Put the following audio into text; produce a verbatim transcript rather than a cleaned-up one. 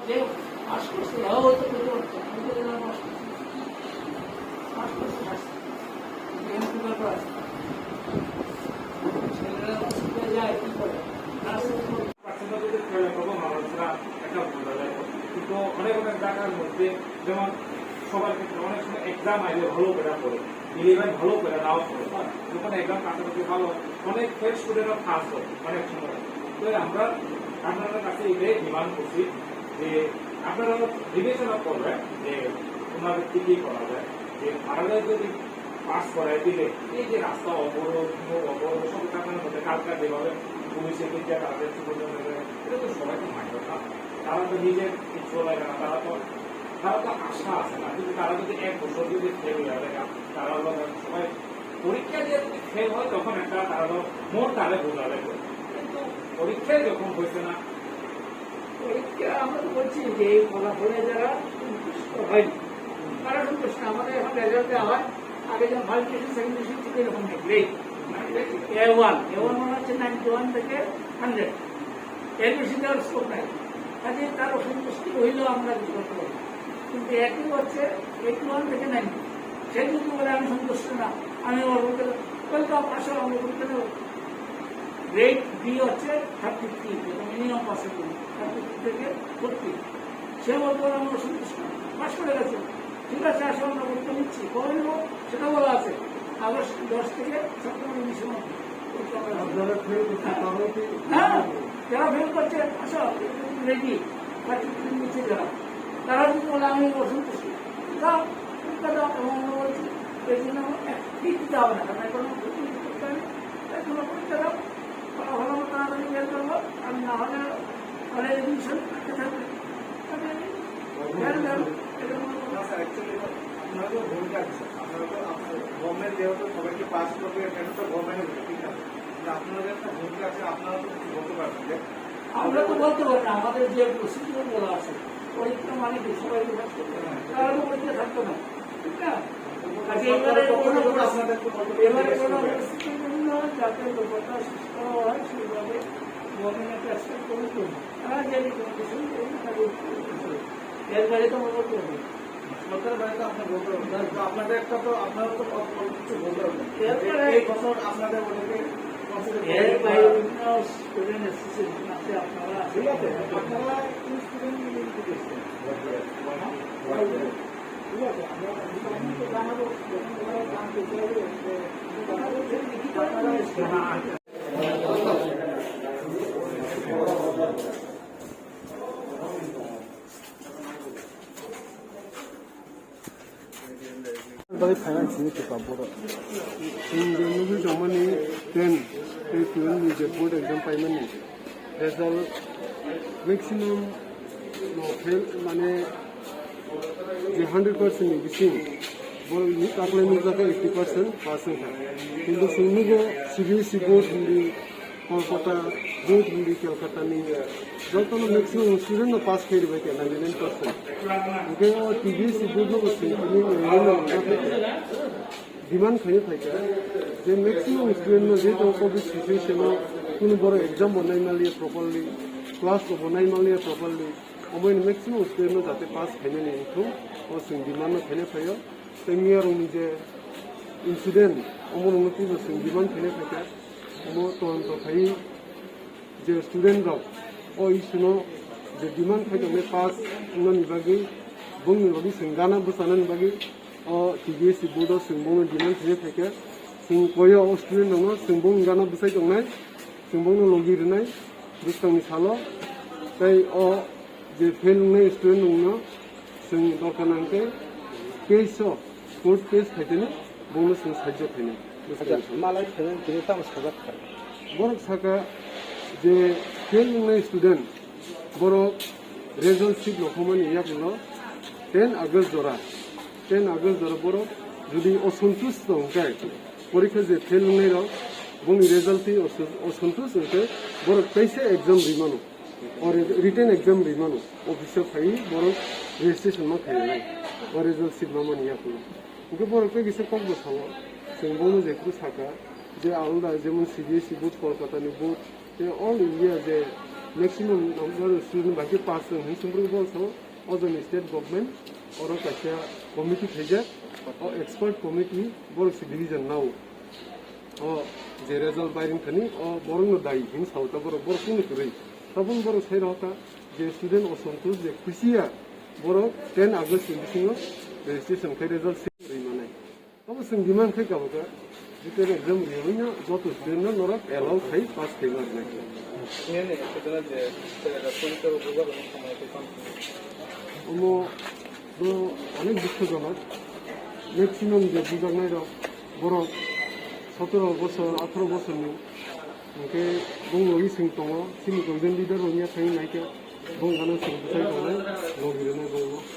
যে পাস করছে, এরাও হয়তো পেতে পারতো। কিন্তু এরা পাস করছে। পাস করছে, পাস করছে। কিন্তু এমন ব্যাপার আছে। ছেলেরা স্কুলে যায়, কি করে? তারা স্কুলে পার্সেন্টেজ যদি ফেলে, তখন মানুষরা একটা বোঝা যায়। কিন্তু অনেক অনেক জায়গার মধ্যে, যেমন সবার ক্ষেত্রে, অনেক সময় এক্সাম আইলে ভালো করে পড়ে, ইলেভেন ভালো করে নাও পড়ে, হ্যাঁ? যখন এক্সাম কাছাকাছি ভালো হয়, অনেক ফেল স্টুডেন্টরা পাস হয় অনেক সময়। তো আমরা আপনাদের কাছে এটাই ডিমান্ড করছি যে আপনারা বিবেচনা করবেন যে ওনাদের কি কি করা যায়, যে ভারতে যদি পাস করাই দিলে এই যে রাস্তা অবরোধ, মুখ অবরোধ, সব কারণের মধ্যে কালকা যেভাবে পুলিশে কিন্তু তাদের সুপারভাইজার, এটা তো সবাই তো মানবে না। তারা তো নিজের ইচ্ছে লাগে না, তারা তো, তারা তো আশা আছে না, কিন্তু তারা যদি এক বছর যদি ফেল হয়ে যায়, তারা হলো সবাই পরীক্ষা দিয়ে যদি ফেল হয়, তখন একটা তারা তো মন তাহলে বোঝা যাবে। কিন্তু পরীক্ষায় যখন হয়েছে না, পরীক্ষা আমরা তো বলছি যে এই ফলাফলে যারা সন্তুষ্ট হয়নি, তারা সন্তুষ্ট না। আমাদের এখন রেজাল্ট দেওয়া হয়, আগে যেমন ফার্স্ট ডিভিশন, সেকেন্ড ডিভিশন ছিল এরকম নেই, গ্রেড। এ ওয়ান, এ ওয়ান মানে হচ্ছে নাইনটি ওয়ান থেকে হান্ড্রেড, এর বেশি দেওয়ার স্কোপ নাই। কাজে তার অসন্তুষ্টি হইলেও আমরা কিছু করতে পারি না। কিন্তু একই হচ্ছে এইটি ওয়ান থেকে নাইনটি, সে যদি বলে আমি সন্তুষ্ট না, আমি ওর বলতে, ওয়েলকাম, আসো, আমরা বলতে, গ্রেড বি হচ্ছে থার্টি থ্রি, যেটা মিনিমাম পাসের জন্য, থার্টি থ্রি থেকে ফোর্টি। সে বলতে পারে, "আমরা সন্তুষ্ট না, পাস করে গেছে, ঠিক আছে, আসো, আমরা ভর্তি নিচ্ছি।" কবে নিব সেটা বলা আছে, আগস্ট দশ থেকে সেপ্টেম্বর উনিশের মধ্যে। আপনারা ফেল করছেন, তারাও কি? হ্যাঁ, যারা ফেল করছে, আসো, রেডি, থার্টি থ্রি নিচ্ছে যারা, তারা যদি বলে, "আমি অসন্তুষ্ট", যাও, পরীক্ষা দাও, এবং আমরা বলছি, এই জন্য এক ফি দিতে হবে না, কারণ এখন ভর্তি করতে হবে, তাই তোমরা পরীক্ষা দাও। ফলাফল আমরা তাড়াতাড়ি বের করবো, আর না হলে, তাহলে এডমিশন আটকে থাকবে। তাহলে বের করো, এটা কোনো না, স্যার, actually তো আপনারা তো ভূমিকা আছে, স্যার। আপনারা তো, আপনার গভর্নমেন্ট যেহেতু সবাইকে পাস করবে, এটা তো গভর্নমেন্টের ভূমিকা, ঠিক আছে? কিন্তু আপনাদের একটা ভূমিকা আছে, আপনারা তো কিছু বলতে পারবেন যে আমরা তো বলতে পারি না, আমাদের যে প্রসিডিউর বলা আছে, পরীক্ষা মানে কি, সবাই তো পাস করতে পারে, তারা তো পরীক্ষা থাকতো না। ঠিক না? কাজে এবারে কোনো পরিস্থিতি, এবারে কোনো পরিস্থিতি নেই, যাতে লোকটা সুস্থ হয়, সেইভাবে গভর্নমেন্ট চেষ্টা করুন। তারা যে রিকমেন্ডেশন করবে, তাদের উপরে করতে হবে। এর বাইরে তো আমরা করতে পারবো না। সরকারের বাইরে তো আপনার বলতে হবে না। তো আপনাদের একটা তো, আপনারা তো কিছু বলতে হবে না। এর বাইরে এই বছর আপনাদের ওদেরকে কনসিডার এর বাইরে বিভিন্ন স্টুডেন্ট অ্যাসোসিয়েশন আছে, আপনারা ঠিক আছে, আপনারা কোন স্টুডেন্ট ইউনিয়ন থেকে এসেছেন? Bai phaina sini kitab borok. Chwng je nugwi tongmani ten tei twelve ni je board exam paimani result maximum no fail mane je hundred percent ni bising borok ni taklai nukjak eighty percent pass wngkha. Kintu chwng nugo C B S E board hindi Kolkata, both hindi Calcutta ni jotono maximum student no pass khairwi bai kha ninety nine percent. Hwnkhe o T B S board no bo sini tini nini no wngkha khe demand khaina phaikha je maximum student no je tong covid situation o kunu borok exam bo nai maliya properly, class bo nai maliya properly, omo ni maximum student no jate pass khainani wngthung o chwng demand no khaina phaio. Tei miya rok ni je incident omo rok no twibo chwng demand khaina phaikha. Omo todonto khaiwi je student rok o issue no je demand khai tongnai pass wngnani bagwi, bongni bagwi chwng gana bwchanani bagwi o T B S board o chwng bongno demand khaina phaikha. Chwng koyo o student rokno chwng bongni gana bwchai tongnai, chwng bongno logi rwnai bwskangni salo. Tei o je fail wngnai student rokno chwng dorkar nang khe case o, court case khai tini bono chwng sahajyo khainai. Acha, malai phainai tini tamo sajak kha. Borok saka je fail wngnai student, borok result sheet rokhomani yakulo ten August jora, ten August jora borok jodi osontush tong khe, porikha je fail wngnai rok, boni result twi oso-, osontush wngkhe borok teisa exam rimano. O re-, written exam ri mano, office o phai borok registration ma khainai, o result sheet ma mani yakulo. Hwnkhe borok tei kisa kok bo sao, chwng bono jephuru saka, je alda jemon C B S E board, Kolkata ni board, tei all India je maximum number of student bai khe pass wng hwn chwng borok bo sao, o joni state government oro kaisa committee khaijak, o expert committee borok se division nao. O je result bai ring thani, o borok no dai hin sao ta borok, borok kunu kwrwi. Tabun borok sai rok ta je student osantosh je khusi ya, borok ten August ni bisingo registration khai result se ri manai. Obo chwng demand khai kabo kha, jitan exam ri wngya joto student no norok allow khai pass khai ma rwnai. Nini sebenarnya je, eh, response to bubar ni samai to kan. Omo do onek dukhojonok. Maximum je bujaknai rok borok sotoro bosor, atharo bosorni. Hwnkhe bong logi sing tongo, chini content leader rok ya thangwi naikhe bong gana sing bwsai tongnai, logi rwnai bongno.